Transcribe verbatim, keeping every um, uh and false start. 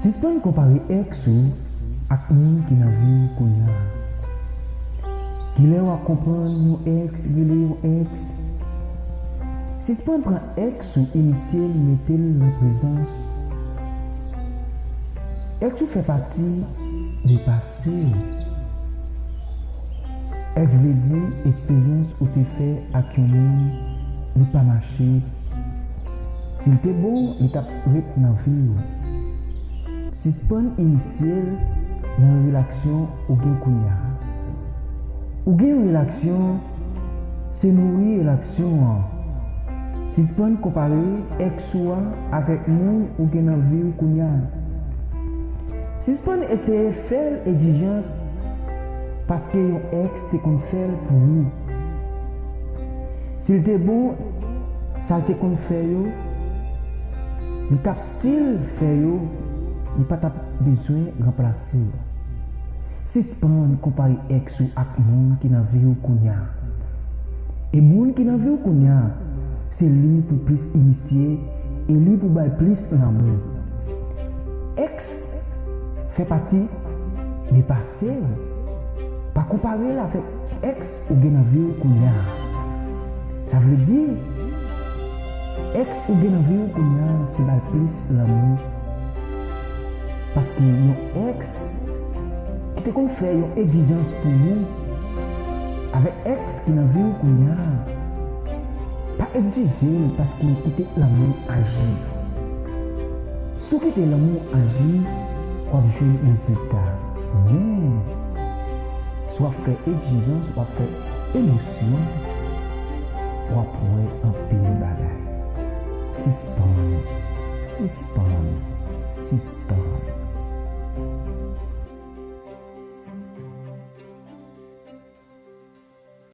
Sispann konpare èks ou ak moun ki nan vi w kounye a. Kilè w ap konprann yon èks rele yon èks? Sispann pran èks ou inisye l mete l nan prezans. Èks ou fè pati de pase w. Èks vle di eksperyans ou te fè ak yon moun, li pa mache. Si l te bon, li t ap ret nan vi w. Sispann inisye l nan relasyon ou gen kounye a. Ou gen relasyon, se nouri relasyon an. Sispann konpare èks ou a avèk moun ou gen nan vi w kounye a. Sispann eseye fè l egzijans paske yon èks te konn fè l pou ou. Si l te bon, sa l te konn fè yo, li t ap still fè yo, li pa t ap bezwen ranplase yo. Sispann konpare èks ou ak moun ki nan vi w kounye a. E moun ki nan vi w kounye a, se li pou plis inisye e li pou bay plis lanmou. Èks fè pati de pase w. Pa konpare l avèk èks ou gen nan vi w kounye a. Sa vle di, èks ou gen nan vi w kounye a se bay plis lanmou. Paske yon èks ki te konn fè yon egzijans pou ou, avèk èks ki nan vi w kounye a, pa egzije l paske kite lanmou aji. Si w kite lanmou aji, w ap jwenn rezilta. Men, si w ap fè egzijans, w ap fè emosyon, w ap wè anpil bagay. Sispann, sispann, sispann.